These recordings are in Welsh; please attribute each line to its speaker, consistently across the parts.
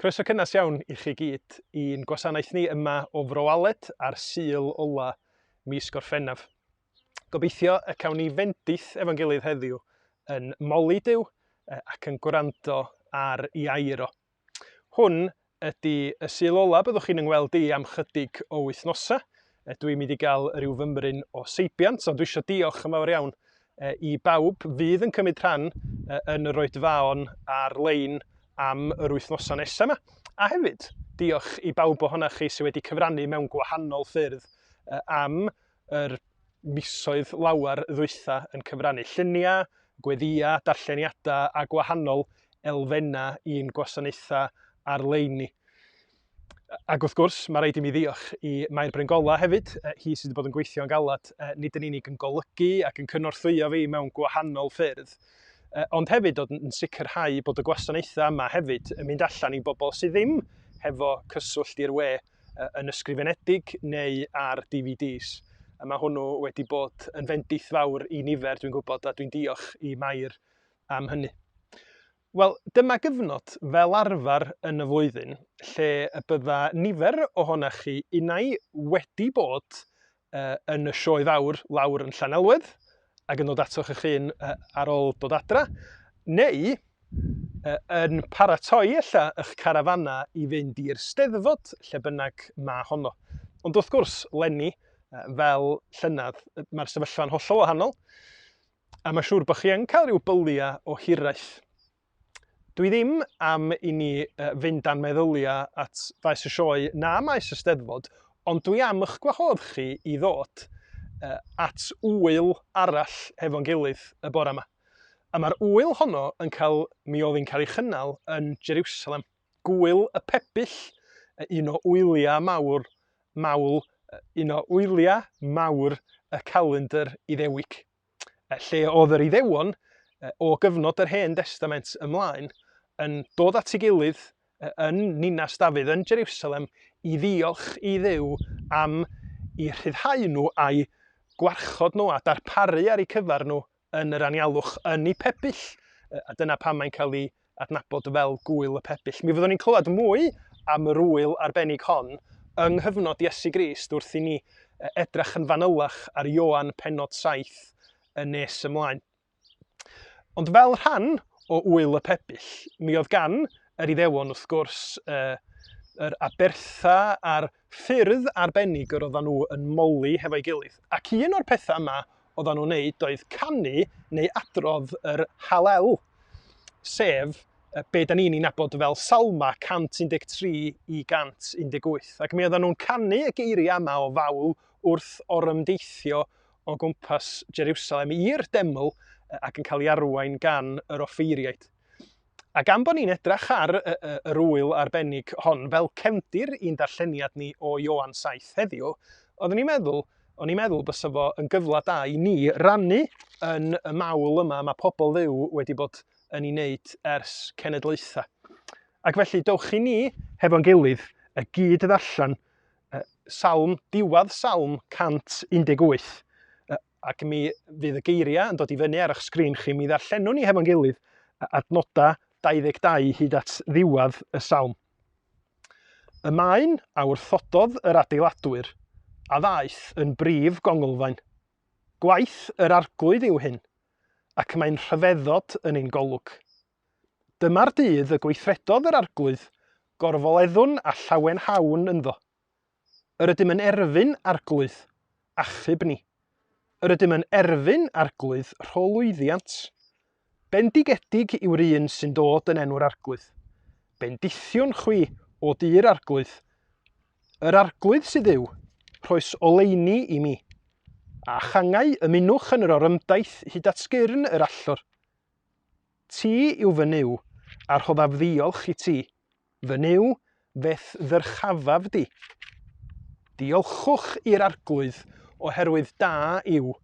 Speaker 1: Croeso cynnes iawn i chi gyd i'n gwasanaeth ni yma o Fro Aled ar Sul ola mis Gorffennaf. Gobeithio y cawn ni fendith efo'n gilydd heddiw yn moli Duw ac yn gwrando ar i air o. Hwn ydy y Sul ola byddwch chi'n yngweld i am chydig o wythnosau. Dwi'n mynd i gael rhyw fymryn o seibiant, ond dwi eisiau diolch yn fawr iawn i bawb fydd yn cymryd rhan yn yr oedfaon ar-lein am yr wythnosau nesaf yma. A hefyd, diolch i bawb ohonoch chi sydd wedi cyfrannu mewn gwahanol ffyrdd am yr misoedd lawer ddwytha yn cyfrannu lluniau, gweddïau, darlleniadau a gwahanol elfennau i'n gwasanaethau ar-lein ni. Ac wrth gwrs, mae rhaid i mi ddiolch i Mair Bryngola hefyd, hi sydd wedi bod yn gweithio'n galed, nid yn unig yn golygu ac yn cynorthwyo fi mewn gwahanol ffyrdd, ond hefyd dod yn sicrhau bod y gwasanaethau yma hefyd yn mynd allan i bobl sydd ddim hefo cyswllt i'r we yn ysgrifenedig neu ar DVDs. A mae hwnnw wedi bod yn fendith fawr i nifer, dwi'n gwybod, a dwi'n diolch i Mair am hynny. Wel, dyma gyfnod, fel arfer yn y flwyddyn, lle y bydda nifer ohonoch chi unai wedi bod uh, yn y sioe fawr lawr yn Llanelwedd ac yn dod atoch eich hun uh, ar ôl dod adra, neu uh, yn paratoi ella eich carafana i fynd i'r steddfod lle bynnag mae honno. Ond wrth gwrs, lenni, uh, fel llynedd, mae'r sefyllfa'n hollol wahanol. A mae'n siŵr bod chi yn cael rhyw byliau o hiraeth. Dwi ddim am i ni fynd â'n meddyliau at faes y sioe na maes y Steddfod, ond dwi am eich gwahodd chi i ddod at ŵyl arall hefo'n gilydd y bore yma. A mae'r ŵyl honno yn cael, mi oedd hi'n cael ei chynnal yn Jerusalem. Gŵyl y Pebyll, un o wyliau mawr, mawl, un o wyliau mawr y calendr Iddewig, lle oedd yr Iddewon o gyfnod yr Hen Destament ymlaen yn dod at ei gilydd yn Ninas Dafydd, yn Jerusalem, i ddiolch i Dduw am eu rhyddhau nhw a'u gwarchod nhw a darparu ar eu cyfer nhw yn yr anialwch yn ei pebyll, a dyna pam mae'n cael ei adnabod fel Gŵyl y Pebyll. Mi fyddwn ni'n clywed mwy am yr ŵyl arbennig hon yng nghyfnod Iesu Grist wrth i ni edrych yn fanylach ar Ioan pennod 7 yn nes ymlaen. Ond fel rhan o Ŵyl y Pebyll, mi oedd gan yr Iddewon wrth gwrs yr aberthau a'r ffyrdd arbennig yr oedden nhw yn moli hefo'i gilydd. Ac un o'r pethau yma oedden nhw'n wneud oedd canu neu adrodd yr Hallel, sef be da ni'n ei nabod fel Salma 113 i 118. Ac mi oedden nhw'n canu y geiriau yma o fawl wrth orymdeithio o gwmpas Jerusalem i'r deml ac yn cael ei arwain gan yr offeiriaid. A gan bod ni'n edrach ar y, y, yr ŵyl arbennig hon fel cefndir i'n darlleniad ni o Ioan 7 heddiw, oeddwn i'n meddwl, o'n i'n meddwl bysa fo yn gyfle da i ni rannu yn y mawl yma mae pobl Dduw wedi bod yn ei wneud ers cenedlaethau. Ac felly, dowch i ni hefo'n gilydd y gyd ddarllen Salm, diwedd Salm 118, ac mi fydd y geiriau yn dod i fyny ar eich sgrin chi, mi ddarllenwn ni hefo'n gilydd adnodau 22 hyd at ddiwedd y salm. Y maen a wrthododd yr adeiladwyr, a ddaeth yn brif gonglfaen. Gwaith yr arglwydd yw hyn, ac mae'n rhyfeddod yn ein golwg. Dyma'r dydd y gweithredodd yr arglwydd, gorfoleddwn a llawenhawn ynddo. Yr ydym yn erfyn, Arglwydd, achub ni. Yr ydym yn erfyn, Arglwydd, rho lwyddiant. Bendigedig yw'r un sy'n dod yn enw'r Arglwydd. Bendithiwn chwi, o du'r Arglwydd. Yr Arglwydd sydd Dduw, rhoes oleuni i mi. A changau ymunwch yn yr orymdaith hyd at gyrn yr allor. Ti yw fy Nuw, a rhoddaf ddiolch i ti. Fy Nuw, fe'th ddyrchafaf di. Diolchwch i'r Arglwydd, oherwydd da yw,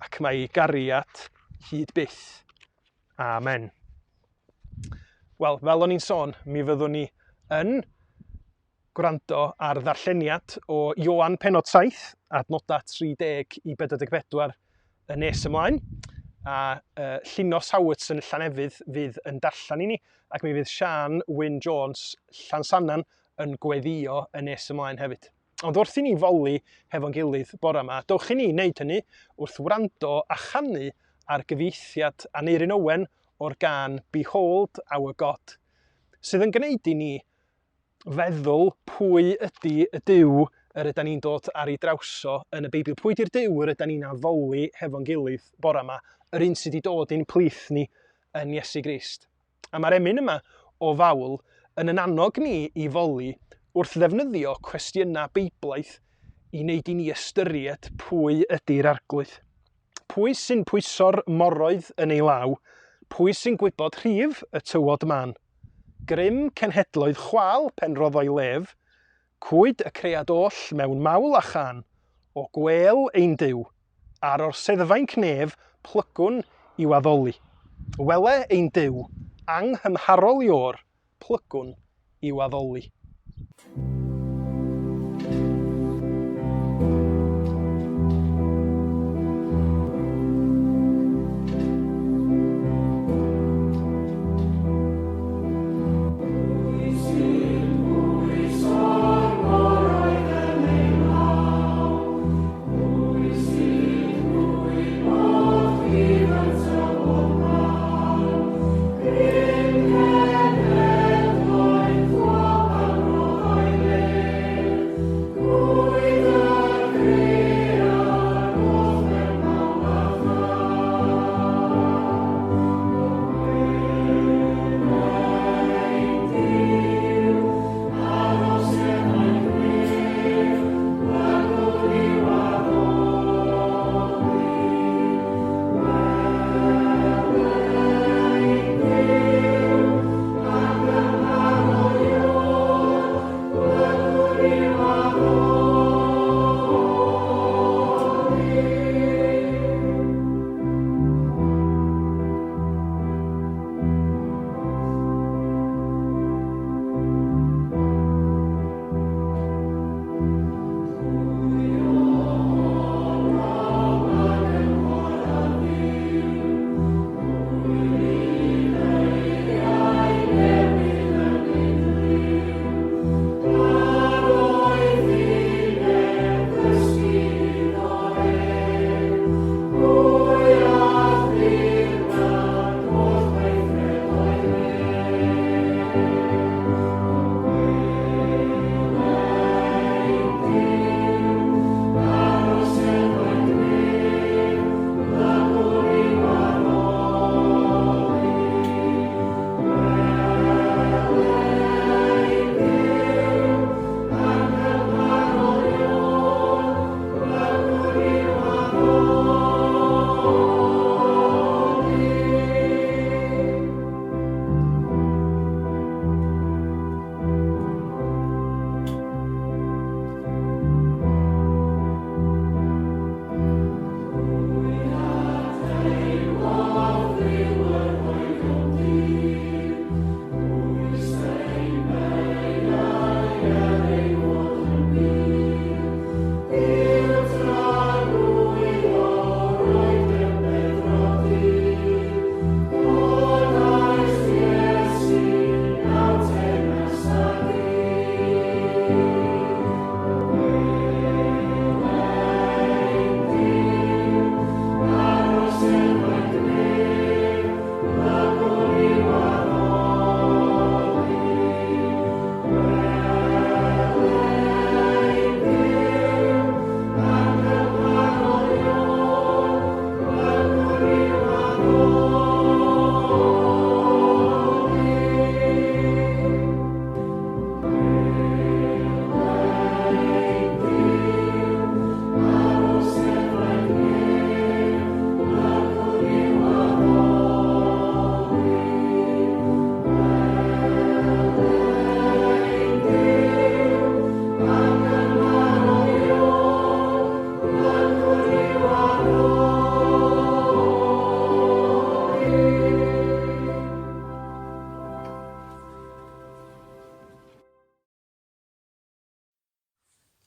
Speaker 1: ac mae ei gariad hyd byth. Amen. Wel, fel o'n i'n sôn, mi fyddwn ni yn gwrando ar ddarlleniad o Ioan pennod 7, adnodau 30 i 44 yn nes ymlaen. A Llinos Howardson Llanefydd fydd yn darllen i ni, ac mi fydd Siân Wyn Jones Llansannan yn gweddïo yn nes ymlaen hefyd. Ond wrth i ni foli hefo'n gilydd bore yma, dowch i ni wneud hynny wrth wrando a chanu ar gyfieithiad Aneurin Owen o'r gân Behold Our God, sydd yn gwneud i ni feddwl pwy ydy y Duw yr ydan ni'n dod ar ei draws o yn y Beibl. Pwy ydy'r Duw yr ydan ni'n addoli hefo'n gilydd bore yma, yr un sydd wedi dod i'n plith ni yn Iesu Grist. A mae'r emyn yma o fawl yn yn annog ni i foli wrth ddefnyddio cwestiynau Beiblaidd i wneud i ni ystyried pwy ydy'r Arglwydd. Pwy sy'n pwyso'r moroedd yn ei law? Pwy sy'n gwybod rhif y tywod mân? Grym cenhedloedd chwâl pen roddoi lef, Cwyd y cread oll mewn mawl a chân, O gwêl ein Duw, ar orseddfainc nef Plygwn i'w addoli. Wele ein Duw, anghymharol i o'r, Plygwn i'w addoli.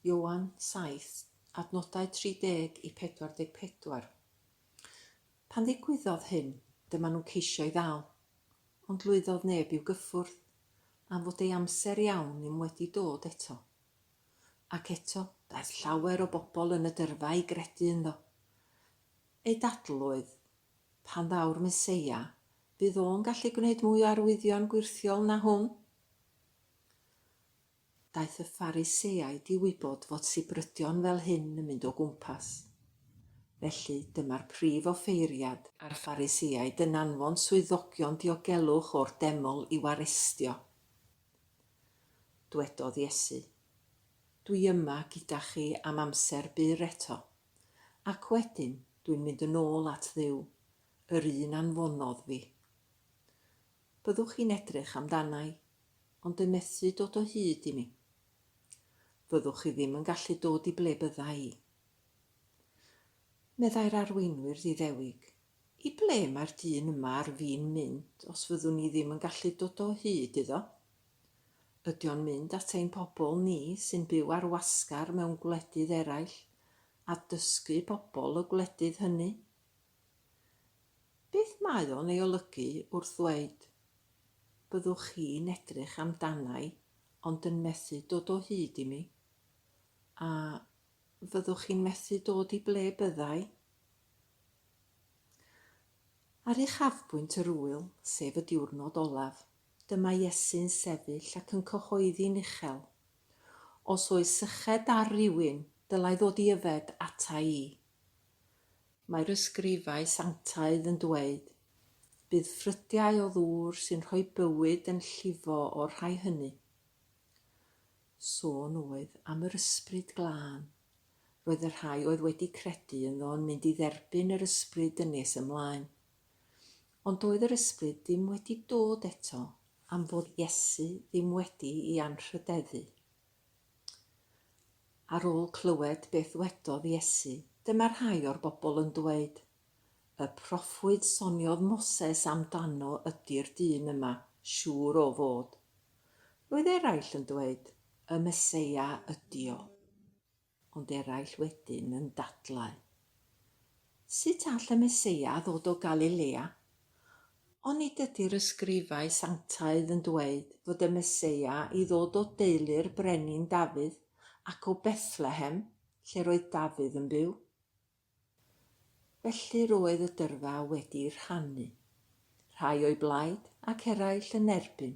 Speaker 2: Ioan 7, adnodau 30 i 44. Pan ddigwyddodd hyn, dyma nhw'n ceisio'i ddal, ond lwyddodd neb i'w gyffwrdd, am fod ei amser iawn ddim wedi dod eto. Ac eto, daeth llawer o bobl yn y dyrfa i gredu ynddo. Eu dadl oedd, Pan ddaw'r Meseia, fydd o'n gallu gwneud mwy o arwyddion gwyrthiol na hwn? Daeth y Phariseaid i wybod fod sibrydion fel hyn yn mynd o gwmpas. Felly, dyma'r prif offeiriad a'r Phariseaid yn anfon swyddogion diogelwch o'r deml i'w arestio. Dwedodd Iesu, Dwi yma gyda chi am amser byr eto. Ac wedyn, dwi'n mynd yn ôl at Dduw, yr un anfonodd fi. Byddwch chi'n edrych amdana i, ond yn methu dod o hyd i mi. Fyddwch chi ddim yn gallu dod i ble bydda i. Meddai'r arweinwyr Iddewig, I ble mae'r dyn yma ar fin mynd os fyddwn ni ddim yn gallu dod o hyd iddo? Ydy o'n mynd at ein pobl ni sy'n byw ar wasgar mewn gwledydd eraill a dysgu pobl y gwledydd hynny? Beth mae o'n ei olygu wrth ddweud, 'Byddwch chi'n edrych amdana i ond yn methu dod o hyd i mi', a 'Fyddwch chi'n methu dod i ble bydda i'? Ar uchafbwynt yr ŵyl, sef y diwrnod olaf, Dyma Iesu'n sefyll ac yn cyhoeddi'n uchel, Os oes syched ar rywun, dylai ddod i yfed ata i. Mae'r ysgrifau sanctaidd yn dweud, Bydd ffrydiau o ddŵr sy'n rhoi bywyd yn llifo o'r rhai hynny. Sôn oedd am yr Ysbryd Glân. Roedd y rhai oedd wedi credu ynddo yn mynd i dderbyn yr Ysbryd yn nes ymlaen. Ond doedd yr Ysbryd ddim wedi dod eto am fod Iesu ddim wedi i anrhydeddu. Ar ôl clywed beth ddwedodd Iesu, dyma rhai o'r bobl yn dweud, Y proffwyd soniodd Moses amdano ydi'r dyn yma, siŵr o fod. Roedd eraill yn dweud, Y Meseia ydi o. Ond eraill wedyn yn dadlau. Sut all y Meseia ddod o Galilea? Onid ydy'r ysgrifau sanctaidd yn dweud fod y Meseia i ddod o deulu'r brenin Dafydd ac o Bethlehem, lle roedd Dafydd yn byw? Felly roedd y dyrfa wedi rhannu, rhai o'i blaid ac eraill yn erbyn.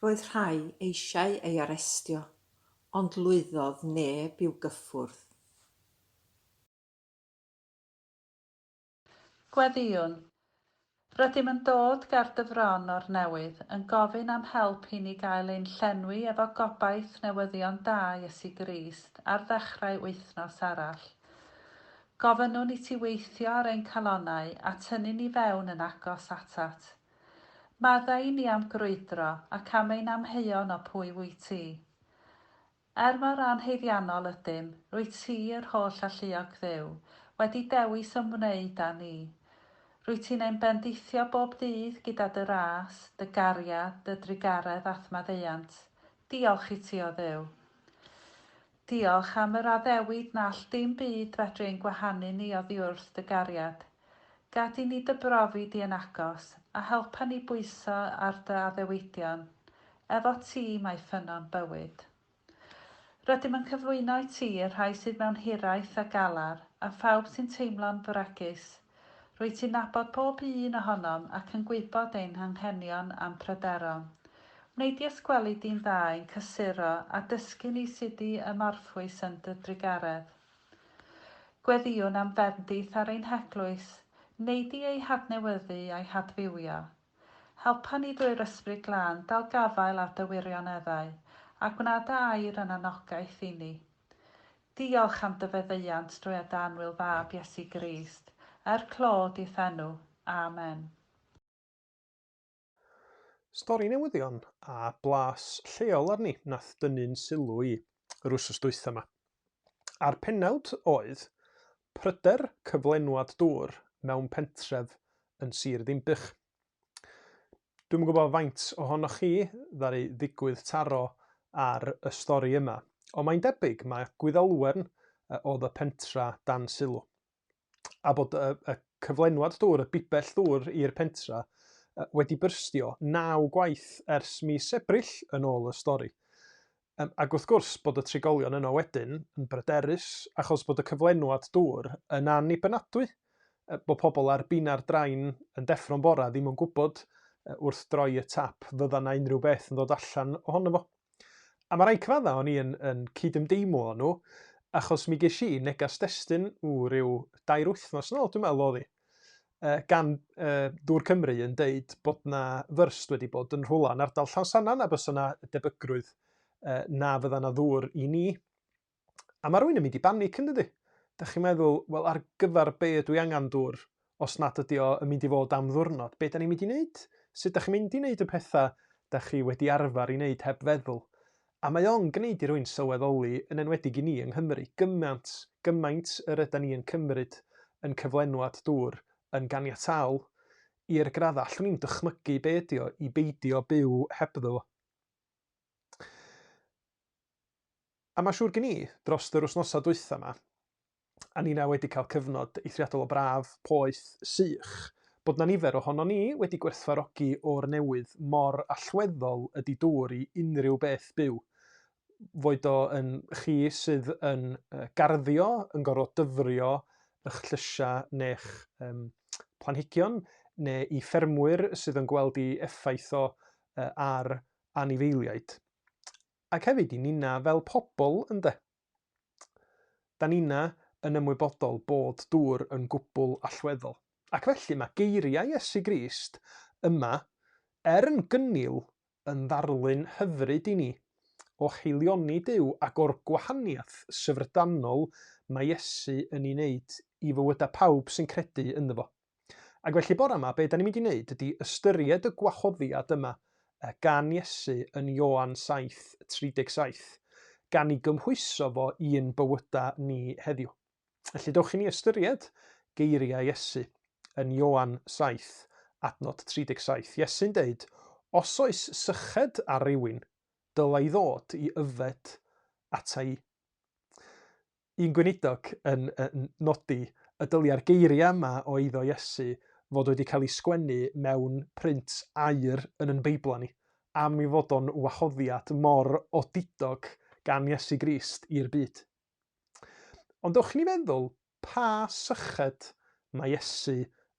Speaker 2: Roedd rhai eisiau ei arestio, ond lwyddodd neb i'w gyffwrdd.
Speaker 3: Gweddïwn. Rydym yn dod ger dy fron o'r newydd, yn gofyn am help i ni gael ein llenwi efo gobaith newyddion da Iesu Grist ar ddechrau wythnos arall. Gofynnwn i ti weithio ar ein calonnau a tynnu ni fewn yn agos atat. Maddau i ni am grwydro ac am ein amheuon o pwy wyt ti. Er mor anhaeddiannol ydym, rwyt ti, yr holl alluog Dduw, wedi dewis ymwneud â ni. Rwyt ti'n ein bendithio bob dydd gyda dy ras, dy gariad, dy drugaredd a'th maddeuant. Diolch i ti, O Dduw. Diolch am yr addewid na all dim byd fedru ein gwahanu ni oddi wrth dy gariad. Gad i ni dy brofi di yn agos, a helpa ni bwyso ar dy addewidion. Efo ti mae ffynnon bywyd. Rydym yn cyflwyno i ti y rhai sydd mewn hiraeth a galar, a phawb sy'n teimlo'n fregus. Rwyt ti'n nabod pob un ohonom ac yn gwybod ein hanghenion a'n pryderon. Wnei di ysgwelu di'n dda ein cysuro a dysgu ni sut i ymorffwys yn dy drugaredd. Gweddïwn am fendith ar ein heglwys, wnei di ei hadnewyddu a'i hadfywio. Helpa ni drwy'r Ysbryd Glân dal gafael ar dy wirioneddau, a gwna dy air yn anogaeth i ni. Diolch am dy faddeuant drwy dy annwyl Fab Iesu Grist, er clod i'th enw. Amen.
Speaker 1: Stori newyddion a blas lleol arni nath dynnu'n sylw i yr wsos dwytha 'ma. A'r pennawd oedd Pryder cyflenwad dŵr mewn pentref yn Sir Ddinbych. Dwi'm yn gwybod faint ohonoch chi ddaru ddigwydd taro ar y stori yma, ond mae'n debyg mae Gwyddelwern oedd y pentra dan sylw. A bod y, y cyflenwad dŵr, y bibell ddŵr i'r pentra, wedi byrstio naw gwaith ers mis Ebrill yn ôl y stori. Um, ac wrth gwrs bod y trigolion yno wedyn yn bryderus achos bod y cyflenwad dŵr yn annibynadwy, bod pobl ar bina'r drain yn deffro'n bora ddim yn gwybod wrth droi y tap fydda na unrhyw beth yn dod allan ohono fo. A mae rhaid cyfadda o'n i yn, yn cydymdeimlo â nhw, achos mi ges i negas destun ww, rhyw dair wythnos yn ôl, dwi'n meddwl oedd hi, gan Dŵr Cymru yn deud bod 'na fyrst wedi bod yn rhywle yn ardal Llansannan a bysa 'na debygrwydd na fydda 'na ddŵr i ni. A mae rhywun yn mynd i banic yn dydy? Da chi'n meddwl, wel ar gyfer be ydw i angen dŵr os nad ydy o yn mynd i fod am ddwrnod? Be da ni'n mynd i wneud? Sut da chi'n mynd i wneud y pethau da chi wedi arfer i wneud heb feddwl? A mae o'n gwneud i rywun sylweddoli, yn enwedig i ni yng Nghymru, gymaint, gymaint yr ydan ni yn cymryd yn cyflenwad dŵr yn ganiataol, i'r graddau allwn ni'm dychmygu be ydi o i beidio byw hebddo fo. A mae siŵr gen i, dros yr wythnosau dwytha 'ma, a ninna wedi cael cyfnod eithriadol o braf, poeth, sych, bod 'na nifer ohonon ni wedi gwerthfawrogi o'r newydd mor allweddol ydi dŵr i unrhyw beth byw. Boed o yn chi sydd yn garddio, yn gorfod dyfrio eich llysiau neu'ch um, planhigion, neu i ffermwyr sydd yn gweld ei effaith o uh, ar anifeiliaid. Ac hefyd i ninna fel pobl, ynde? Da ninna yn ymwybodol bod dŵr yn gwbl allweddol. Ac felly mae geiriau Iesu Grist yma, er yn gynnil, yn ddarlun hyfryd i ni o haelioni Duw ac o'r gwahaniaeth syfrdanol mae Iesu yn ei wneud i fywydau pawb sy'n credu ynddo fo. Ac felly bore yma, be da ni'n mynd i wneud ydy ystyried y gwahoddiad yma gan Iesu yn Ioan 7:37, gan i gymhwyso fo i'n bywydau ni heddiw. Felly dewch i ni ystyried geiriau Iesu yn Ioan 7, adnod 37. Iesu'n deud, os oes syched ar rywun, dylai ddod i yfed ata i. Un gweinidog yn nodi y dylia'r geiriau yma o eiddo Iesu fod wedi cael eu sgwennu mewn print aur yn yn Beiblau ni, am ei fod o'n wahoddiad mor odidog gan Iesu Grist i'r byd. Ond dewch i ni feddwl pa syched mae Iesu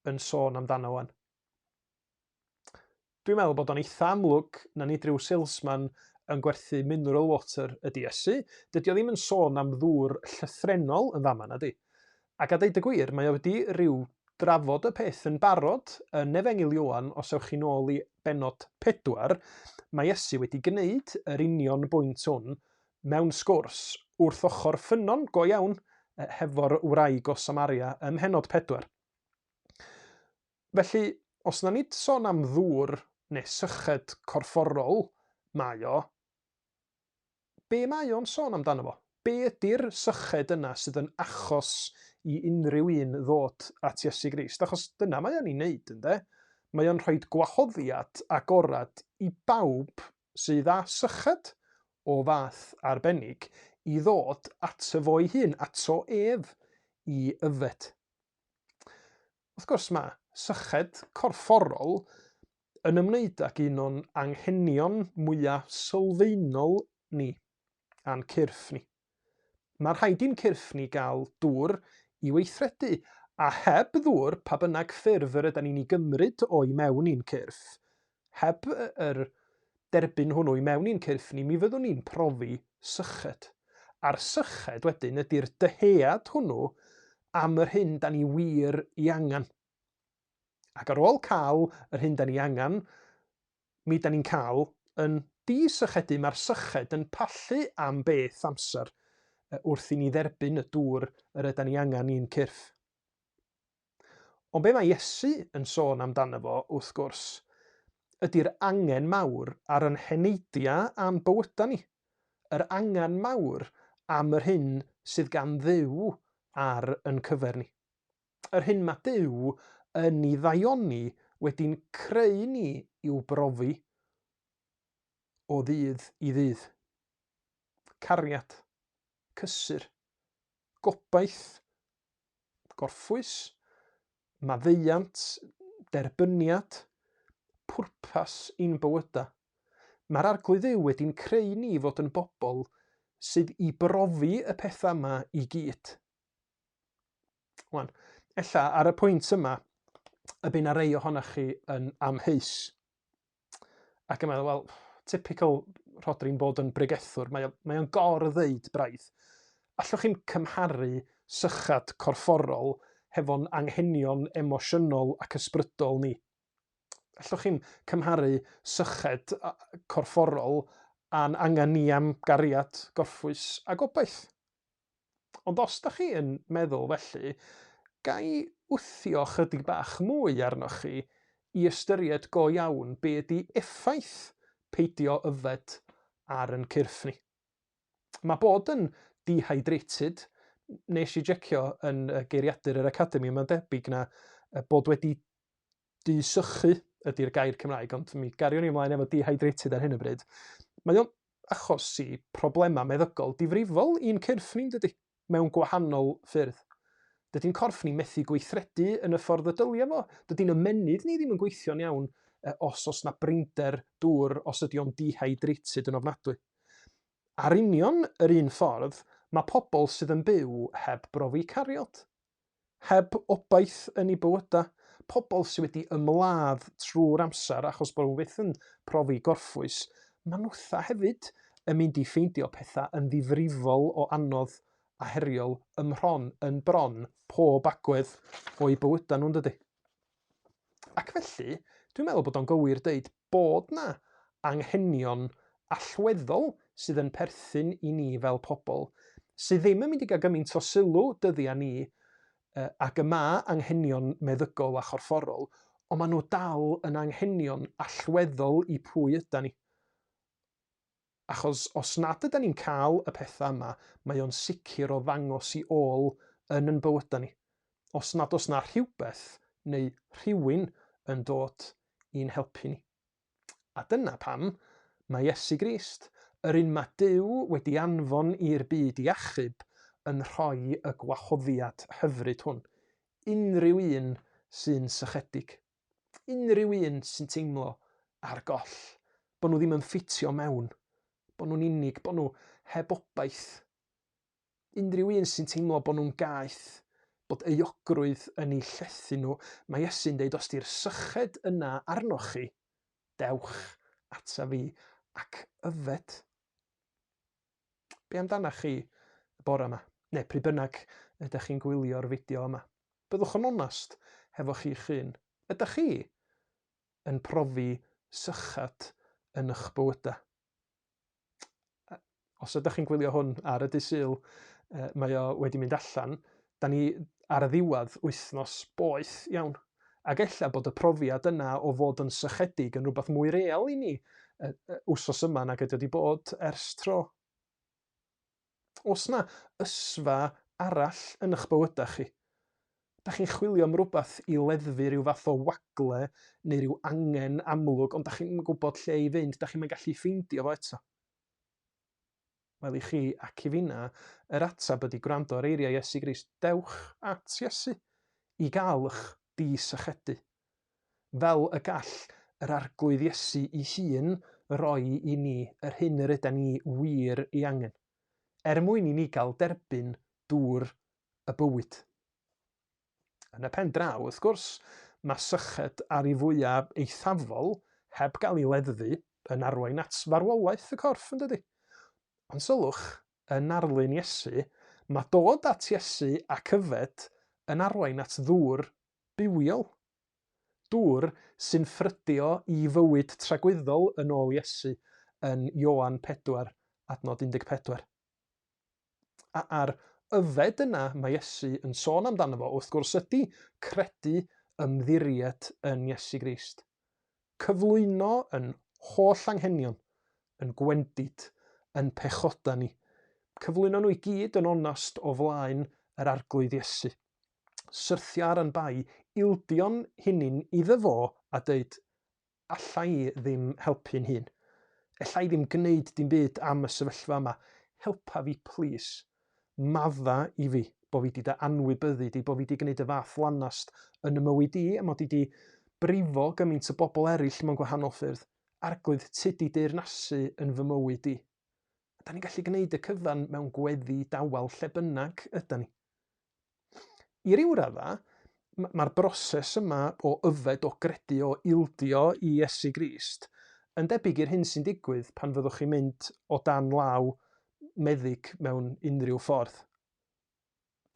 Speaker 1: yn sôn amdano wan. Dwi'n meddwl bod o'n eitha amlwg na nid rhyw salesman yn gwerthu mineral water ydy Iesu. Dydy o ddim yn sôn am ddŵr llythrennol yn fama, nadi? Ac a deud y gwir, mae o wedi rhyw drafod y peth yn barod yn Efengyl Ioan, os ewch chi nôl i bennod 4, mae Iesu wedi gwneud yr union bwynt hwn mewn sgwrs wrth ochr ffynnon go iawn hefo'r wraig o Samaria ym mhennod 4. Felly, os na nid sôn am ddŵr neu syched corfforol mae o, be mae o'n sôn amdano fo? Be ydy'r syched yna sydd yn achos i unrhyw un ddod at Iesu Grist? Achos dyna mae o'n ei wneud, ynde? Mae o'n rhoi gwahoddiad agored i bawb sydd â syched o fath arbennig i ddod ato fo'i hun, ato ef, i yfed. Wrth gwrs, mae syched corfforol yn ymwneud ag un o'n anghenion mwyaf sylfaenol ni, a'n cyrff ni. Mae rhaid i'n cyrff ni gael dŵr i weithredu, a heb ddŵr, pa bynnag ffurf yr ydan ni'n ei gymryd o'i mewn i'n cyrff, heb yr derbyn hwnnw i mewn i'n cyrff ni, mi fyddwn ni'n profi syched. A'r syched wedyn ydy'r dyhead hwnnw am yr hyn da ni wir i angen. Ac ar ôl cael yr hyn da ni angen, mi da ni'n cael yn di-sychedu, mae'r syched yn pallu am beth amser wrth i ni dderbyn y dŵr yr yda ni angen i'n cyrff. Ond be mae Iesu yn sôn amdano fo, wrth gwrs, ydy'r angen mawr ar yn heneidiau a'n bywydau ni. Yr angen mawr am yr hyn sydd gan Dduw ar yn cyfer ni. Yr hyn mae Duw yn ei ddaioni wedi'n creu ni i'w brofi o ddydd i ddydd. Cariad, cysur, gobaith, gorffwys. Maddeuant, derbyniad, pwrpas i'n bywydau. Mae'r Arglwydd Dduw wedi'n creu ni i fod yn bobl sydd i brofi y pethau yma i gyd. Wan, ella ar y pwynt yma, y bydd na rei ohonoch chi yn amheus. Ac yn meddwl, wel, typical Rhodri'n bod yn bregethwr, mae, o, mae o'n gor-ddeud braidd. Allwch chi'm cymharu sychad corfforol hefo'n anghenion emosiynol ac ysbrydol ni. Allwch chi'm cymharu syched corfforol â'n angen ni am gariad, gorffwys a gobaith. Ond os da chi yn meddwl felly, ga i wthio chydig bach mwy arnoch chi i ystyried go iawn be ydi effaith peidio yfed ar yn cyrff ni. Mae bod yn dehydrated, nes i jecio yn geiriadur yr Academi, mae'n debyg na bod wedi di-sychu ydy'r gair Cymraeg, ond mi gariwn ni ymlaen efo dehydrated ar hyn o bryd. Mae o'n achosi problemau meddygol difrifol i'n cyrff ni'n dydy, mewn gwahanol ffyrdd. Dydy'n corff ni methu gweithredu yn y ffordd y dylia fo. Dydy'n ymennydd ni ddim yn gweithio'n iawn os oes na brinder dŵr, os ydy o'n dehydrated yn ofnadwy. Ar union yr un ffordd, mae pobl sydd yn byw heb brofi cariad, heb obaith yn eu bywydau, pobl sydd wedi ymladd trwy'r amser achos bod nhw byth yn profi gorffwys, maen nhwtha hefyd yn mynd i ffeindio pethau yn ddifrifol o anodd a heriol ym mhron, yn bron, pob agwedd o'u bywydau nhw'n dydy. Ac felly, dwi'n meddwl bod o'n gywir deud bod 'na anghenion allweddol sydd yn perthyn i ni fel pobl, sydd ddim yn mynd i gael gymaint o sylw dyddiau ni ag y mae anghenion meddygol a chorfforol, ond maen nhw dal yn anghenion allweddol i pwy yda ni. Achos os nad yda ni'n cael y pethau yma, mae o'n sicr o ddangos i ôl yn yn bywydau ni. Os nad oes na rhywbeth neu rhywun yn dod i'n helpu ni. A dyna pam mae Iesu Grist, yr un mae Duw wedi anfon i'r byd i achub, yn rhoi y gwahoddiad hyfryd hwn. Unrhyw un sy'n sychedig. Unrhyw un sy'n teimlo ar goll, bod nhw ddim yn ffitio mewn, bod nhw'n unig, bod nhw heb obaith. Unrhyw un sy'n teimlo bod nhw'n gaeth, bod euogrwydd yn eu llethu nhw, mae Iesu'n deud os di'r syched yna arnoch chi, dewch ata fi ac yfed. Be amdanach chi y bore yma? Neu pryd bynnag ydych chi'n gwylio'r fideo yma. Byddwch yn onast hefo chi'ch hun. Ydych chi yn profi sychad yn eich bywydau? Os ydych chi'n gwylio hwn ar y dydd Sul, mae o wedi mynd allan. Da ni ar y ddiwedd wythnos boeth iawn. Ac ella bod y profiad yna o fod yn sychedig yn rhywbeth mwy real i ni wsos yma nag ydy wedi bod ers tro. Oes na ysfa arall yn eich bywydau chi? Da chi'n chwilio am rhywbeth i leddfu rhyw fath o wagle neu rhyw angen amlwg, ond da chi'n gwybod lle i fynd, da chi'n gallu ffeindio fo eto. Wel, i chi ac i finna, yr ateb ydy gwrando ar eiriau Iesu Grist. Dewch at Iesu i gael eich disychedu. Fel y gall yr Arglwydd Iesu ei hun roi i ni yr hyn yr ydan ni wir ei angen, er mwyn i ni gael derbyn dŵr y bywyd. Yn y pen draw, wrth gwrs, mae syched ar ei fwyaf eithafol, heb gael ei leddfu, yn arwain at farwolaeth y corff, yn dydy? Ond sylwch, yn narlun Iesu, mae dod at Iesu ac yfed yn arwain at ddŵr bywiol. Dŵr sy'n ffrydio i fywyd tragwyddol yn ôl Iesu yn Ioan 4, adnod 14. A'r yfed yna mae Iesu yn sôn amdano fo, wrth gwrs, ydy credu ymddiried yn Iesu Grist. Cyflwyno yn holl anghenion, yn gwendid, yn pechoda ni. Cyflwyno nhw i gyd yn onast o flaen yr Arglwydd Iesu. Syrthio ar yn bai, ildio'n hunin iddo fo a dweud, Alla i ddim helpu'n hun. Ella i ddim gwneud dim byd am y sefyllfa yma. Helpa fi plîs. Madda i fi. bo fi 'di dy anwybyddu di, bo fi 'di gwneud y fath lanast yn y mywyd i, a mod i 'di brifo gymaint o bobl eraill mewn gwahanol ffyrdd. Arglwydd, ti 'di deyrnasu yn fy mywyd i. Da ni'n gallu gwneud y cyfan mewn gweddi dawel lle bynnag yda ni. I ryw radda, mae'r broses yma o yfed, o gredu, o ildio i Iesu Grist yn debyg i'r hyn sy'n digwydd pan fyddwch chi'n mynd o dan law meddyg mewn unrhyw ffordd.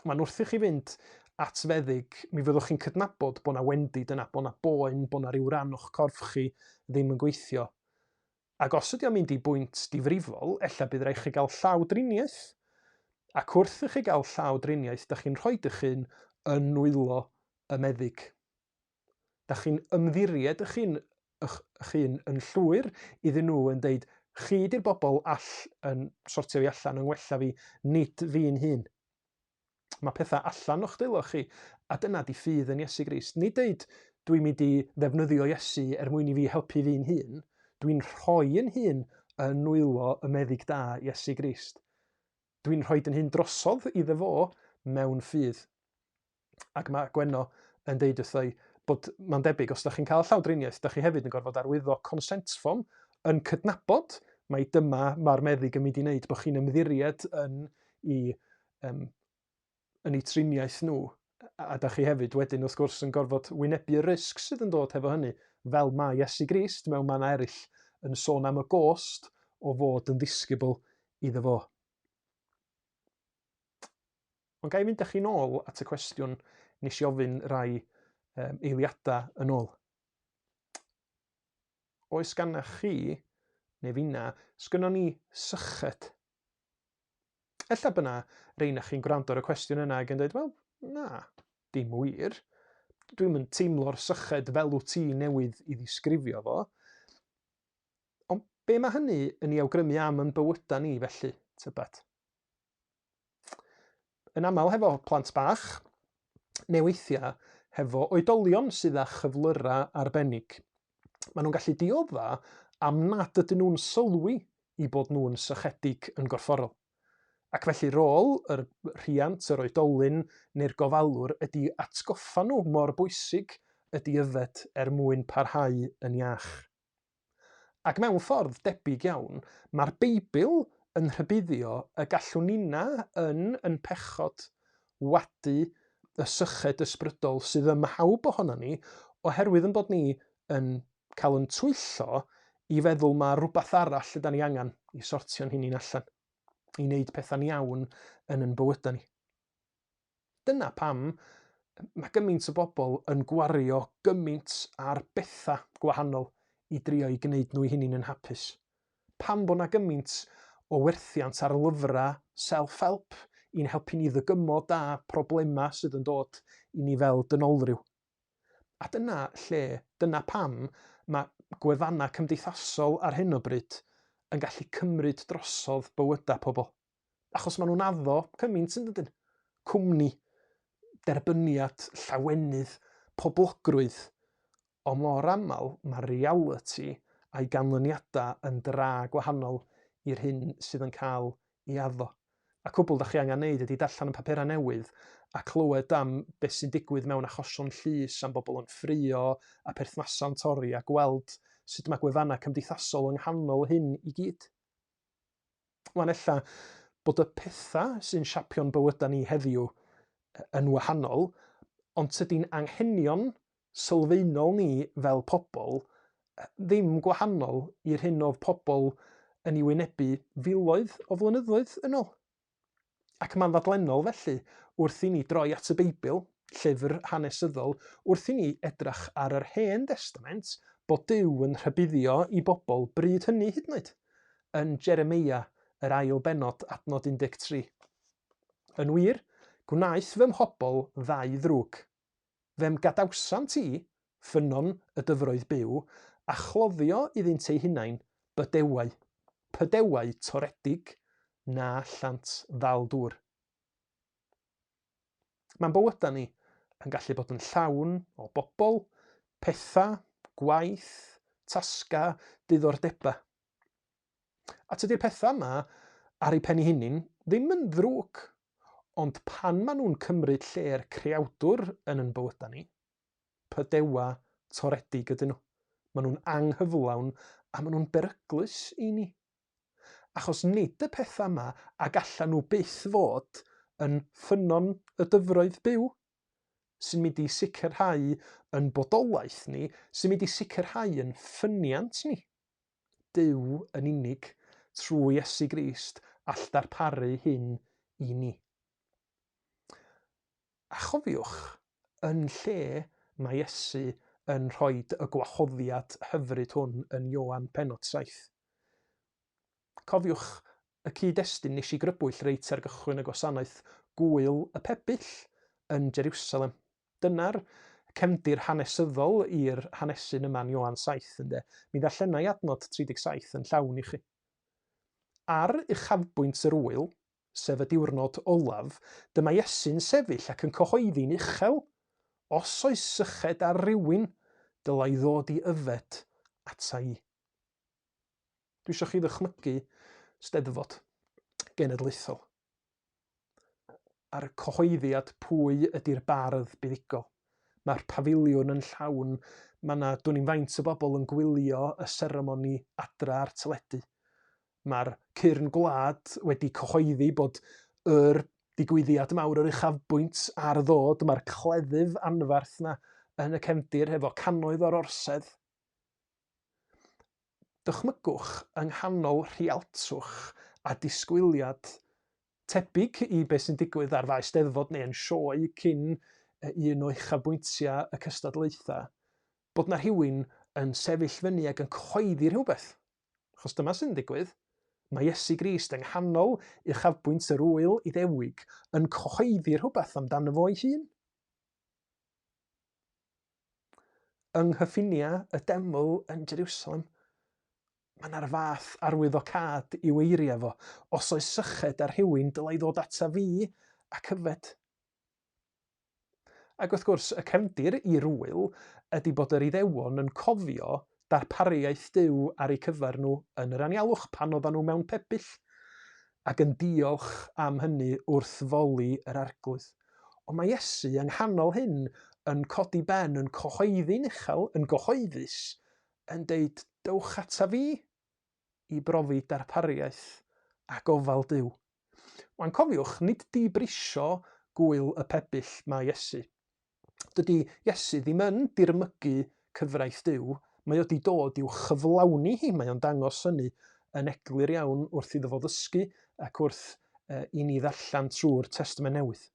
Speaker 1: Mae'n wrth i chi fynd at feddyg, mi fyddwch chi'n cydnabod bod 'na wendid yna, bod 'na boen, bod 'na ryw ran o'ch corff chi ddim yn gweithio. Ac os ydy o'n mynd i bwynt difrifol, ella bydd rhaid chi gael llawdriniaeth. Ac wrth i chi gael llawdriniaeth, da chi'n rhoi eich hun yn nwylo y meddyg. Da chi'n ymddiried eich hun, eich, eich hun yn llwyr iddyn nhw yn deud, chi di'r bobl all yn sortio fi allan, yn ngwella fi, nid fi'n hun. Mae pethau allan o'ch dwylo chi, a dyna di ffydd yn Iesu Grist. Nid deud, dwi'n mynd i ddefnyddio Iesu er mwyn i fi helpu fi'n hun. Dwi'n rhoi yn hun yn nwylo y meddyg da, Iesu Grist. Dwi'n rhoi yn hun drosodd iddo fo mewn ffydd. Ac mae Gwenno yn deud wrtho i bod mae'n debyg os da chi'n cael llawdriniaeth, da chi hefyd yn gorfod arwyddo consent form yn cydnabod mai dyma mae'r meddyg yn mynd i wneud, bod chi'n ymddiried yn i, um, yn eu triniaeth nhw. A, a da chi hefyd wedyn wrth gwrs yn gorfod wynebu y risg sydd yn dod hefo hynny, fel mae Iesu Grist mewn mannau eraill yn sôn am y gost o fod yn ddisgybl iddo fo. Ond ga i fynd â chi nôl at y cwestiwn nes i ofyn rai um, eiliadau yn ôl. Oes ganna chi, neu finna, sgynnon ni syched? Ella byna rei na chi'n gwrando ar y cwestiwn yna ac yn dweud, wel, na, dim wir. Dwi'm yn teimlo'r syched fel wyt ti newydd i ddisgrifio fo. Ond be mae hynny yn ei awgrymu am yn bywydau ni felly, tybed? Yn aml hefo plant bach, neu weithiau hefo oedolion sydd â chyflyrau arbennig. Maen nhw'n gallu diodda am nad ydyn nhw'n sylwi i bod nhw'n sychedig yn gorfforol. Ac felly rôl yr rhiant, yr oedolyn neu'r gofalwr ydy atgoffa nhw mor bwysig ydy yfed er mwyn parhau yn iach. Ac mewn ffordd debyg iawn, mae'r Beibl yn rhybuddio y gallwn ninna yn yn pechod wadu y syched ysbrydol sydd ym mhawb ohonon ni, oherwydd yn bod ni yn cael yn twyllo i feddwl mae rhywbeth arall ydan ni angen i sortio'n hunain allan, i wneud pethau'n iawn yn yn bywydau ni. Dyna pam mae gymaint o bobl yn gwario gymaint ar bethau gwahanol i drio i gwneud nhw eu hunain yn hapus. Pam bod 'na gymaint o werthiant ar lyfrau self-help i'n helpu ni ddygymod â problemau sydd yn dod i ni fel dynolryw. A dyna lle, dyna pam mae gwefannau cymdeithasol ar hyn o bryd yn gallu cymryd drosodd bywydau pobl. Achos maen nhw'n addo cymaint yn dydyn? Cwmni, derbyniad, llawenydd, poblogrwydd. Ond mor aml mae'r realiti a'i ganlyniadau yn dra gwahanol i'r hyn sydd yn cael ei addo. A cwbl da chi angen neud ydy darllen y papurau newydd a clywed am beth sy'n digwydd mewn achosion llys am bobl yn ffrio a perthnasau'n torri a gweld sut mae gwefannau cymdeithasol yng nghanol hyn i gyd. Wan ella bod y pethau sy'n siapio'n bywydau ni heddiw yn wahanol, ond tydi'n anghenion sylfaenol ni fel pobl ddim gwahanol i'r hyn oedd pobl yn ei wynebu filoedd o flynyddoedd yn ôl. Ac mae'n ddadlennol felly, wrth i ni droi at y Beibl, llyfr hanesyddol, wrth i ni edrach ar yr Hen Destament, bod Duw yn rhybuddio i bobl bryd hynny hyd yn oed, yn Jeremeia, yr ail bennod, adnod 13. Yn wir, gwnaeth fy mhobl ddau ddrwg. Fe'm gadawsant i, ffynnon y dyfroedd byw, a chloddio iddynt eu hunain bydewau, pydewau toredig na allant ddal dŵr. Mae'n bywydau ni yn gallu bod yn llawn o bobl, pethau, gwaith, tasgau, diddordebau. A tydi'r pethau yma ar eu pen eu hunain ddim yn ddrwg. Ond pan maen nhw'n cymryd lle'r creawdwr yn yn bywydau ni, pydewa toredig ydyn nhw. Maen nhw'n anghyflawn a maen nhw'n beryglus i ni. Achos nid y pethau yma a gallan nhw byth fod yn ffynnon y dyfroedd byw sy'n mynd i sicrhau yn bodolaeth ni, sy'n mynd i sicrhau yn ffyniant ni. Duw yn unig, trwy Iesu Grist, all darparu hyn i ni. A chofiwch, yn lle mae Iesu yn rhoi y gwahoddiad hyfryd hwn yn Ioan pennod 7. Cofiwch y cyd-destun nes i grybwyll reit ar gychwyn y gwasanaeth Gŵyl y Pebyll yn Jeriwsalem. Dyna'r cefndir hanesyddol i'r hanesyn yma yn Ioan 7, ynde. Mi ddarllenai adnod 37 yn llawn i chi. Ar uchafbwynt yr ŵyl, sef y diwrnod olaf, dyma Iesu'n sefyll ac yn cyhoeddi'n uchel, Os oes syched ar rywun, dylai ddod i yfed ata i. Dwi eisiau chi ddychmygu Steddfod Genedlaethol a'r cyhoeddiad pwy ydy'r bardd buddugol. Mae'r pafiliwn yn llawn, mae yna dwn i'm faint o bobl yn gwylio y seremoni adra ar teledu. Mae'r cyrn gwlad wedi cyhoeddi bod yr digwyddiad mawr yr uchafbwynt ar ddod, mae'r cleddyf anferth 'na yn y cefndir hefo cannoedd o'r orsedd. Dychmygwch yng nghanol rhialtwch a disgwyliad tebyg i beth sy'n digwydd ar faes Steddfod neu yn sioe cyn un o uchafbwyntiau y cystadlaethau, bod 'na rhywun yn sefyll fyny ac yn cyhoeddi rhywbeth. Achos dyma sy'n digwydd. Mae Iesu Grist yng nghanol uchafbwynt yr ŵyl Iddewig yn cyhoeddi rhywbeth amdano fo ei hun. Yng nghyffiniau y deml yn Jerusalem, mae yna'r fath arwyddocâd i'w eiriau fo. Os oes syched ar rhywun, dylai ddod ata fi ac yfed. Ac wrth gwrs, y cefndir i'r ŵyl ydy bod yr Iddewon yn cofio darpariaeth Duw ar eu cyfer nhw yn yr anialwch pan oedden nhw mewn pebyll, ac yn diolch am hynny wrth foli yr Arglwydd. Ond mae Iesu yng nghanol hyn yn codi ben, yn cyhoeddi'n uchel, yn gyhoeddus, yn deud, Dewch ata fi i brofi darpariaeth a gofal Duw. Wan cofiwch, nid dibrisio gŵyl y pebyll mae Iesu. Dydy Iesu ddim yn dirmygu cyfraith Duw, mae o 'di dod i'w chyflawni hi, mae o'n dangos hynny yn eglur iawn wrth iddo fo ddysgu ac wrth i ni ddarllen trwy'r Testament Newydd.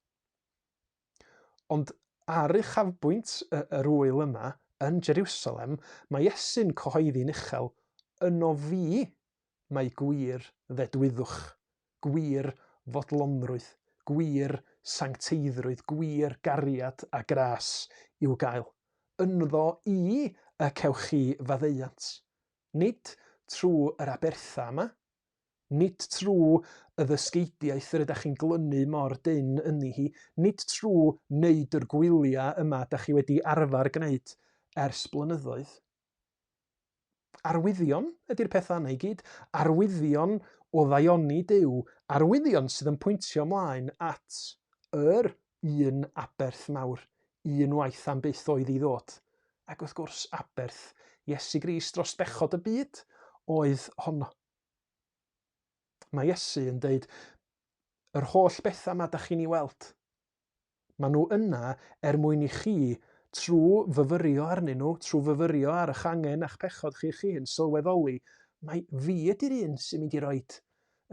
Speaker 1: Ond ar uchafbwynt yr ŵyl yma, yn Jerusalem, mae Iesu'n cyhoeddi'n uchel, yno fi mae gwir ddedwyddwch, gwir fodlonrwydd, gwir sancteiddrwydd, gwir gariad a gras i'w gael. Ynddo i y cewch chi faddeuant. Nid trwy yr aberthau yma, nid trwy y ddysgeidiaeth yr ydych chi'n glynu mor dynn ynddi hi, nid trwy wneud yr gwyliau yma dych chi wedi arfer gwneud ers blynyddoedd. Arwyddion ydy'r pethau yna i gyd, arwyddion o ddaioni Duw, arwyddion sydd yn pwyntio ymlaen at yr un aberth mawr, un waith am byth oedd i ddod. Ac wrth gwrs, aberth Iesu Grist dros bechod y byd oedd honno. Mae Iesu yn deud, yr holl bethau yma da chi'n ei weld, Maen nhw yna er mwyn i chi, trwy fyfyrio arnyn nhw, trwy fyfyrio ar eich angen a'ch pechod chi'ch hun, sylweddoli, mai fi ydy'r un sy'n mynd i roid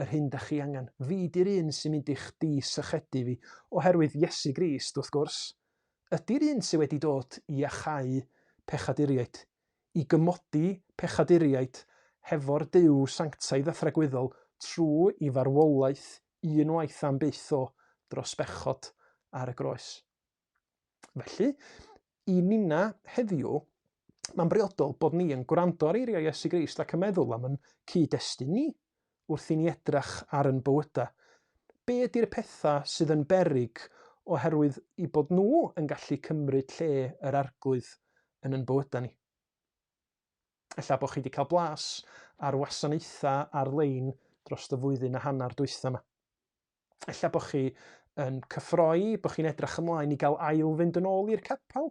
Speaker 1: yr hyn da chi angen. Fi ydy'r un sy'n mynd i'ch di-sychedu fi. Oherwydd Iesu Grist, wrth gwrs, ydy'r un sydd wedi dod i iachau pechaduriaid, i gymodi pechaduriaid hefo'r Duw sanctaidd a thragwyddol trwy i farwolaeth un waith am byth o dros bechod ar y groes. Felly, i ninna heddiw, mae'n briodol bod ni yn gwrando ar eiriau Iesu Grist ac yn meddwl am yn cyd-destun ni wrth i ni edrach ar yn bywydau. Be ydy'r pethau sydd yn beryg oherwydd i bod nhw yn gallu cymryd lle yr arglwydd yn yn bywydau ni? Ella bod chi wedi cael blas ar wasanaethau ar-lein dros y flwyddyn a hanner dwytha yma. Ella bod chi yn cyffroi, bod chi'n edrych ymlaen i gael ail fynd yn ôl i'r capel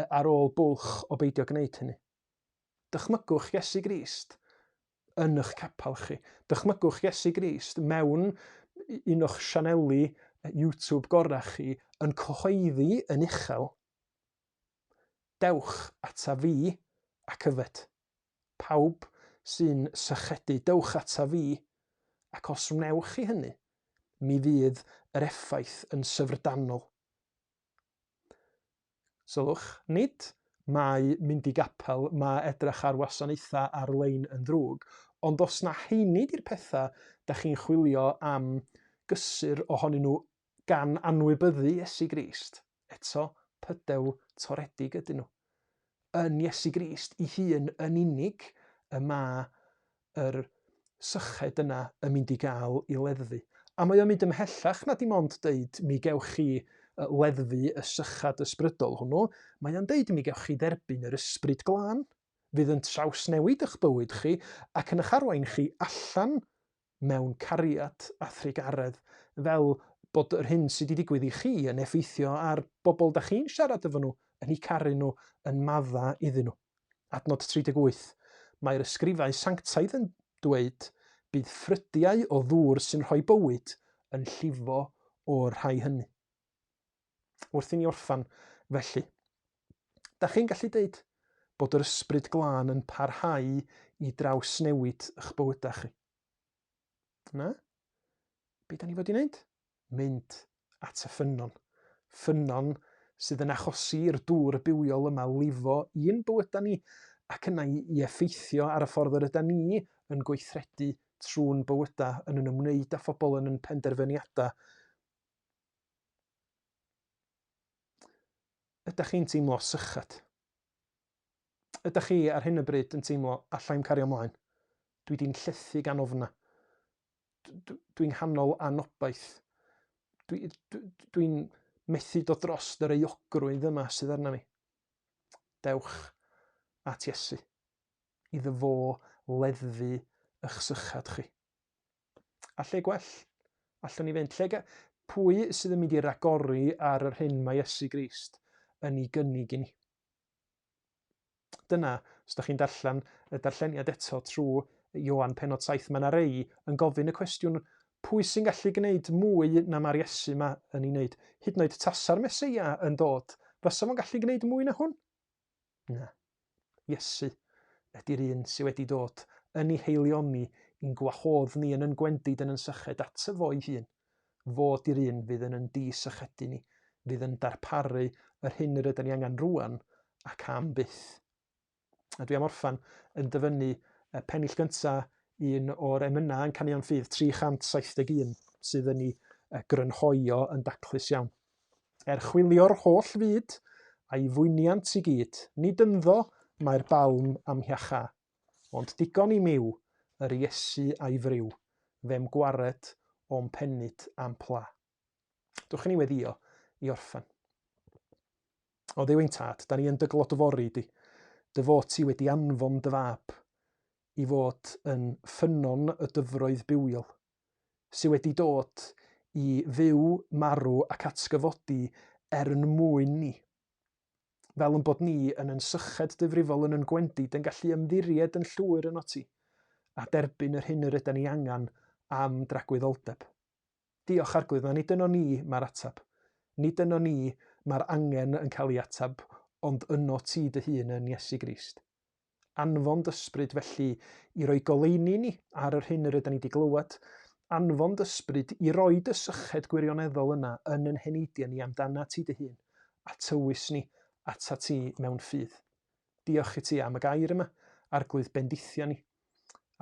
Speaker 1: ar ôl bwlch o beidio gwneud hynny. Dychmygwch Iesu Grist yn eich capel chi. Dychmygwch Iesu Grist mewn un o'ch sianeli YouTube gorau chi yn cyhoeddi yn uchel, Dewch ata fi ac yfed. Pawb sy'n sychedu, dewch ata fi, ac os wnewch chi hynny, mi fydd yr effaith yn syfrdanol. Sylwch, nid mae mynd i gapel, mae edrych ar wasanaethau ar-lein yn ddrwg, ond os na heini di'r pethau da chi'n chwilio am gysur ohonyn nhw gan anwybyddu Iesu Grist, eto pydew toredig ydyn nhw. Yn Iesu Grist i hun yn unig y mae yr syched yna yn mynd i gael i leddfu. A mae o'n mynd ymhellach na dim ond deud mi gewch chi leddfu y sychad ysbrydol hwnnw, mae o'n deud mi gewch chi dderbyn yr ysbryd glân, fydd yn trawsnewid eich bywyd chi ac yn eich arwain chi allan mewn cariad a thrugaredd, fel bod yr hyn sydd wedi digwydd i chi yn effeithio ar bobl da chi'n siarad efo nhw, yn eu caru nhw, yn madda iddyn nhw. Adnod 38. Mae'r ysgrifau sanctaidd yn dweud, bydd ffrydiau o ddŵr sy'n rhoi bywyd yn llifo o'r rhai hynny. Wrth i ni orffan, felly, da chi'n gallu deud bod yr ysbryd glân yn parhau i drawsnewid eich bywydau chi? Na? Be da ni fod i wneud? Mynd at y ffynnon. Ffynnon sydd yn achosi i'r dŵr bywiol yma lifo i'n bywydau ni ac yna i, i effeithio ar y ffordd yr yda ni yn gweithredu trwy'n bywydau, yn yn ymwneud â phobl, yn yn penderfyniadau. Ydych chi'n teimlo syched? Ydych chi ar hyn o bryd yn teimlo allai'm cario ymlaen? Dwi di'n llethu gan ofna. Dwi'n nghanol anobaith. Dwi'n dwi, dwi methu dod dros yr euogrwydd yma sydd arna fi. Dewch at Iesu. Iddo fo leddfu eich sychad chi. A lle gwell allwn ni fynd? Lle, pwy sydd yn mynd i ragori ar yr hyn mae Iesu Grist yn ei gynnig i ni? Dyna, os da chi'n darllen y darlleniad eto trwy Ioan penod 7, mae yna rei yn gofyn y cwestiwn pwy sy'n gallu gwneud mwy na mae'r Iesu yma yn ei wneud? Hyd yn oed tasa'r Meseia yn dod, fysa fo'n gallu gwneud mwy na hwn? Na. Iesu ydy'r un sydd wedi dod yn ei heilioni i'n gwahodd ni yn yn gwendid yn yn syched ato fo'i hun. Fo 'di'r un fydd yn yn di-sychedu ni, fydd yn darparu yr hyn yr ydyn ni angen rwan ac am byth. A dwi am orffan yn dyfynnu y pennill gynta un o'r emynau yn Caneuon Ffydd 371 sydd yn ei grynhoi o yn daclus iawn. Er chwilio'r holl fyd a'i fwyniant i gyd, nid ynddo mae'r balm am hiacha. Ond digon i miw, yr Iesu a'i friw, fe'm gwared o'm penyd a'm pla. Dwch i ni weddio i orffen. O Dduw ein tad, da ni yn dy glodfori di, dy fod ti wedi anfon dy fab i fod yn ffynnon y dyfroedd bywiol, sydd wedi dod i fyw, marw ac atgyfodi er yn mwyn ni. Fel yn bod ni yn yn syched difrifol yn yn gwendid yn gallu ymddiried yn llwyr yno ti a derbyn yr hyn yr yden ni angen am dragwyddoldeb. Diolch Arglwydd, na nid yno ni mae'r ateb. Nid yno ni mae'r angen yn cael ei ateb, ond yno ti dy hun yn Iesu Grist. Anfon d'ysbryd felly i roi goleuni ni ar yr hyn yr ydan ni wedi glywed. Anfon d'ysbryd i roi dy syched gwirioneddol yna yn yn heneidiau ni amdana ti dy hun, a tywys ni ata ti mewn ffydd. Diolch i ti am y gair yma, Arglwydd bendithia ni,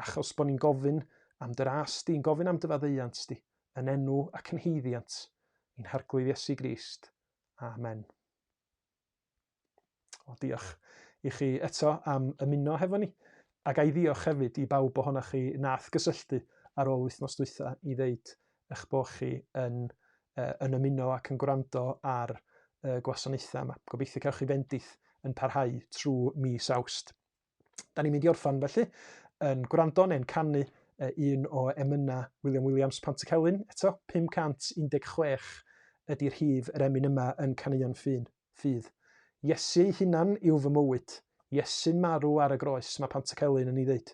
Speaker 1: achos bod ni'n gofyn am dy ras di, yn gofyn am dy faddeuant di, yn enw ac yn haeddiant ein Harglwydd Iesu Grist. Amen. O, diolch i chi eto am ymuno hefo ni. A ga i ddiolch hefyd i bawb ohonoch chi nath gysylltu ar ôl wythnos dwytha i ddeud eich bod chi yn, uh, yn ymuno ac yn gwrando ar y gwasanaethau yma. Gobeithio cewch chi fendith yn parhau trwy mis Awst. Da ni'n mynd i orffan felly yn gwrando neu'n canu un o emynau William Williams Pantycelyn eto, 516. ydy rhif yr emyn yma yn Caneuon Ffyn, Ffydd. Iesu ei hunan yw fy mywyd. Iesu'n marw ar y groes, mae Pantycelyn yn ei ddeud.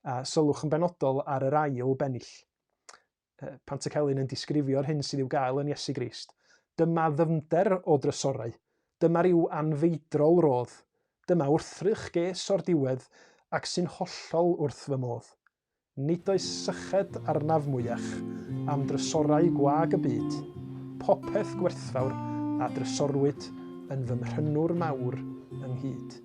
Speaker 1: A sylwch yn benodol ar yr ail bennill. Pantycelyn yn disgrifio'r hyn sydd i'w gael yn Iesu Grist. Dyma ddyfnder o drysorau. Dyma ryw anfeidrol rodd. Dyma wrthrych ges o'r diwedd ac sy'n hollol wrth fy modd. Nid oes syched arnaf mwyach am drysorau gwag y byd, popeth gwerthfawr a drysorwyd yn fy mhrynwr mawr ynghyd.